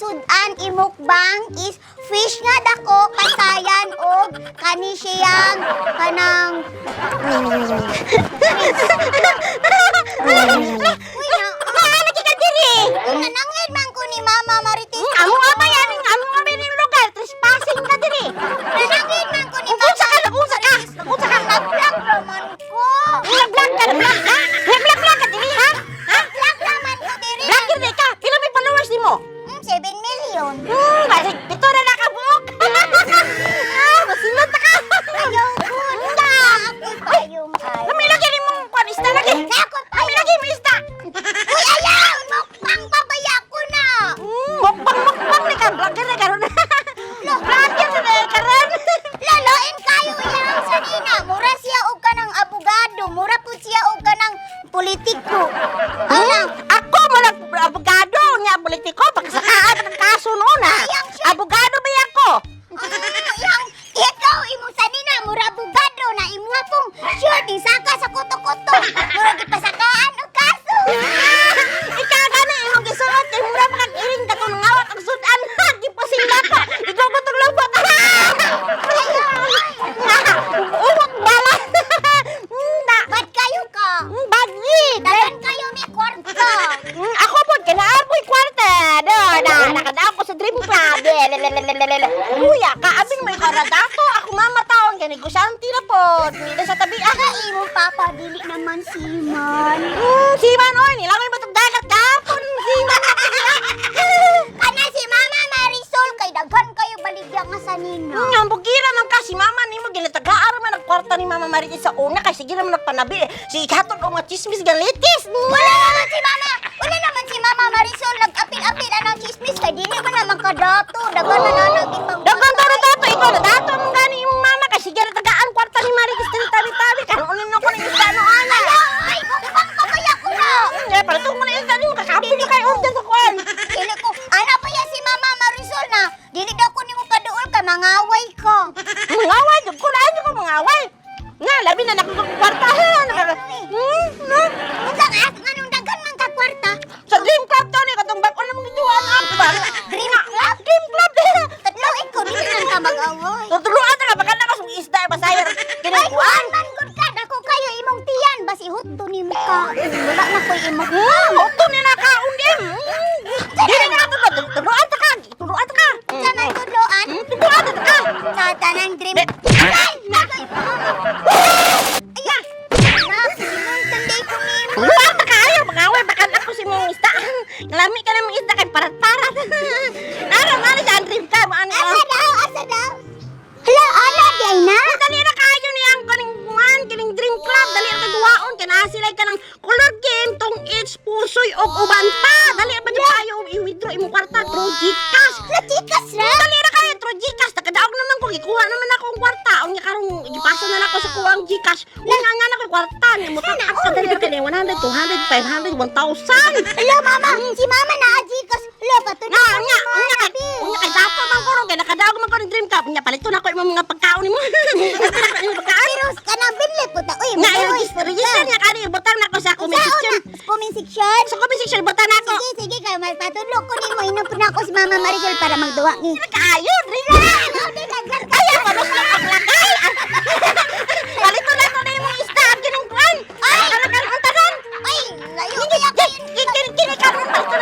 sudan imukbang is fish nga dako, pasayan og kani siyang kanang. Uy, na. Lagi ka diri. Nanangin man ko ni Mama Marites. Amo nga ba yan? Amo nga ba yung lugar? Trespassing ka diri. Nanangin man ko ni Mama. Unsa ka? Unsa ka? Unsa ka? Nag-vlog raman ko. Nag-vlog ka, nag-vlog ka? Nag-vlog ka diri, ha? Ha? Nag-vlog raman ko diri. Vlogger di ka. Pila may followers nimo? 7 million. Basig pito na nakabuok. Ah, masilot na ka. Ayaw ko na. Ako payong ay. Lami lagi ni mong kwan isda lagi. Ako Lami payong. lagi mo isda. Uy, ayaw! Mukbang babaya ko na! Mukbang mukbang ni ka vlogger na karon. Vlogger na karon. Lalain kayo iyang sanina. Mura siya og kanang abogado. Mura po siya og kanang politiko. Ala, ako mo nag abogado nga politiko pagsakaan ang kaso noon ha. Ayang siya. Abogado ba ako? Ah, iyang ikaw imong sanina mura abogado na imuha pong shirt saka sa kuto-kuto. Mura gipasakaan og kaso. Ikaw gani imong gisuot kay mura pa kag iring katong ngawat ang sudan. Gipasila ka. Ikaw ko tong lubot. Uwak bala. Na. Bad kayo ka. Bagyi. Dagan kayo mi kwarta. Ako po, kinaan ko'y kwarta. Do, na, nakadaan ko sa Dream Club. Lelelelelele. Kuya, kaabing may karadato. Ako mama taon, kay negosyante na po. Nila sa tabi. Ah, Ka imong papa dili naman siman. Si Man, oy, nilangoy ba itong dagat gapon? Si Man, Kana si Mama Marisol kay daghan kayo baligya nga sanina. Ang bugira man ka, si mama nimo ginatagaan man ang kwarta ni Mama Marites sa una kay sige naman nagpanabi. Si ikaton og mga chismis galitis. Wala naman si Mama. Wala naman si Mama Marisol nag-apil-apil anang chismis kay dili man naman kadato. Daghan na nanag ipang. Daghan daw na dato, ikaw na dato ang gani imong mama kay sige na tagaan kwarta ni Marites diri tabi-tabi. Karon ko ni isda no ana. Ay, mukbang pa kaya ko na. Eh, para mo na isda nimo kakapil ka kay order sa kuan. Dili ko, ana pa ya si Mama Marisol na. Dili daw ko nimo paduol kay mangaway ko. Mangaway jud ko na ko mangaway. Nga labi na nakakwarta. Na. Unsa nga nganong daghan man ka kwarta? Sa Dream Club to ni katong bag-o na mong gituan ang ba? Dream Club? Dream Club. Tatlo ko dili man ka mag-away. Tutuluan ta ka baka na kas isda basayan. Kini Ay, kuan man gud ka. Dako kayo imong tiyan basi hudto nimo ka. Wala na koy imong. Uto ni na kaon din. Dili na to tuluan ta ka. Tuluan ta ka. Sa man tudloan? Tuluan ta ka. Sa tanang dream. Ay, nagay mo. Ay, na, sinuntan day ko nimo. Tuluan ta ka ayo mangaway baka na ko si mong isda. Ngalami ka na mong isda kay parat-parat. Nara nara sa Dream Club ano. Asa daw? Asa daw? Hala, ana di ay na. Dali ra kayo ni ang kaning kuan kining Dream Club dali ra kay duwaon kay naa sila ka ng color game tong each pusoy og uban pa. Dali ra ba jud kayo i-withdraw imong kwarta through GCash. La chikas ra. Dali ra kayo through GCash nakadaog naman ko gikuha naman ako ang kwarta. Unya karon gipasa na nako sa kuang GCash. Unya nga na ko kwarta ni mo tak ka dali ra kay 100, 200, 500, 1,000. Hala, mama, si mama na chikas. Hala, patulog Nga, nga, unya kay dato man ko ron kay nakadaog man ko ng Dream Club. Unya palito na ko imong mga pagkaon nimo. Palito na ko imong pagkaon. Pero kanang binli po ta. Uy, Nga, uy, i-register, register niya kani, ibutang na ko sa comment section. Comment section. Sa comment section, ibutang na ako. Sige, sige, kay magpatulog ko nimo inupon ako si Mama Marisol para magduwa ni. Kaayo, Rina! Kaya, manos na paglagay! Palito na ko na yung mga isda, ang ginong kuwan! Ay! Ano ka, ang tanan? Ay, layo kaya kayo. Kini, kini, karon, palito